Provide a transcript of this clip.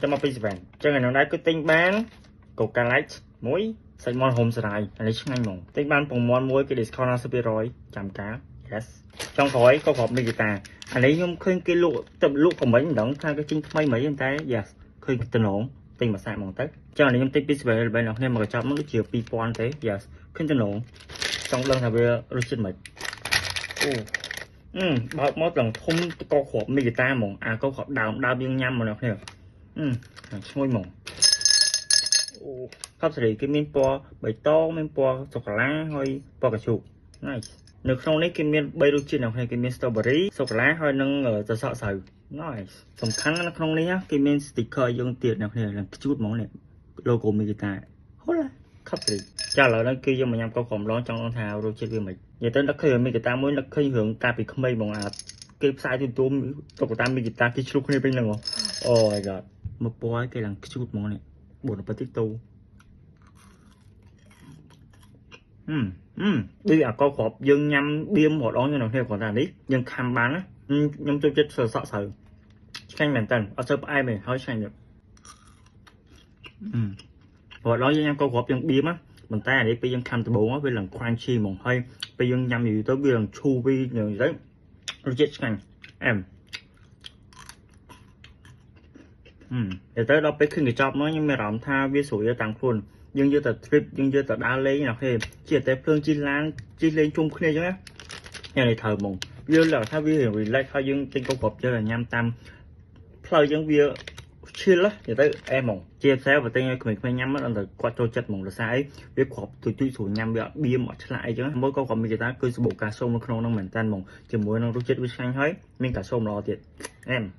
ចាំមកពី7អញ្ចឹងអានោះដែរគឺទិញបាន Coca Light មួយសាច់មាន់ហូមសរាយអានេះឆ្ងាញ់ហ្មងទិញបានពងមាន់មួយគេ discount 50%ចាំការ yes ចុងក្រោយក៏គ្រាប់មីហ្គីតាអានេះខ្ញុំឃើញគេលក់ទៅលក់ក៏មិនដឹងថាគេចេញថ្មីមិនទេតែ yes ឃើញតំណងទិញមួយសាកហ្មងទៅចឹងអានេះខ្ញុំទិញពី7 11អ្នកគ្នាមកកញ្ចប់មកដូចជា2000ទេ yes ឃើញតំណងចង់ដឹងថាវារសជាតិមិនអូអឺបើកមកឡើងធំកគ្រាប់មីហ្គីតាហ្មងអាកគ្រាប់ដើមដើមយើងញ៉ាំមកអ្នកគ្នាអឺឈ្ងុយហ្មងអូខប់សេរីគេមានពណ៌បៃតងមានពណ៌សូកូឡាហើយពណ៌កាឈូក nice នៅក្នុងនេះគេមាន3រសជាតិនៅក្នុងគេមាន strawberry សូកូឡាហើយនិងសសក់ស្រូវ nice សំខាន់នៅក្នុងនេះគេមាន sticker យើងទៀតនៅគ្នាឡើងខ្ជូតហ្មងនេះ logo មីហ្គីតាហូឡាខប់សេរីចាឥឡូវនេះគឺយើងមកញ៉ាំកោក្រមឡងចង់ដឹងថារសជាតិវាមិននិយាយទៅនឹកឃើញមីហ្គីតាមួយនឹកឃើញរឿងកាលពីក្មេងហ្មងអាគេផ្សាយទូទូតុក្កតាមីហ្គីតាគេឆ្លុះគ្នាពេញហ្នឹងអូ my god មកពណ៌គេឡើងខ្ជូតហ្មងនេះ4បន្តិចទូដូចអាកគ្រាប់យើងញ៉ាំបៀមរដងយើងនៅគ្នាគ្រាន់តែនេះយើងខំបានណាខ្ញុំចូលចិត្តសសក់ស្រូវឆ្ងាញ់មែនតើអត់សូវផ្អែមទេហើយឆ្ងាញ់ទៀតអឺរដងយើងញ៉ាំកគ្រាប់យើងបៀមណាប៉ុន្តែអានេះពេលយើងខំដំបូងវាឡើង crunchy ហ្មងហើយពេលយើងញ៉ាំយូរទៅវាឡើងឈូវាយ៉ាងទៅរសជាតិឆ្ងាញ់អែមអឺទៅដល់ពេលឃើញកញ្ចប់មកខ្ញុំមានអារម្មណ៍ថាវាស្រួលតាមខ្លួនយើងយកទៅ trip យើងយកទៅដើរលេងណាគេជាតែភ្លើងជិះឡានជិះលេងជុំគ្នាអញ្ចឹងណាយ៉ាងនេះត្រូវហ្មងវាលើថាវា relax ហើយយើងទិញកុកគ្រាប់យើងញ៉ាំតាមផ្លូវអញ្ចឹងវា chill ណានិយាយទៅអែហ្មងជាពិសេសបើទិញឲ្យក្មេងៗញ៉ាំដល់តែគាត់ចូលចិត្តហ្មងដោយសារអីវាគ្រាប់ទុយទុយស្រួលញ៉ាំវាអត់បៀមអត់ឆ្លាក់អីចឹងមួយក៏គាត់មានគេថាគឺសម្បូរកាសូមនៅក្នុងហ្នឹងមែនតើហ្មងជាមួយនឹងរសជាតិវាឆ្ងាញ់ហើយមានកាសូមល្អទៀតអែម។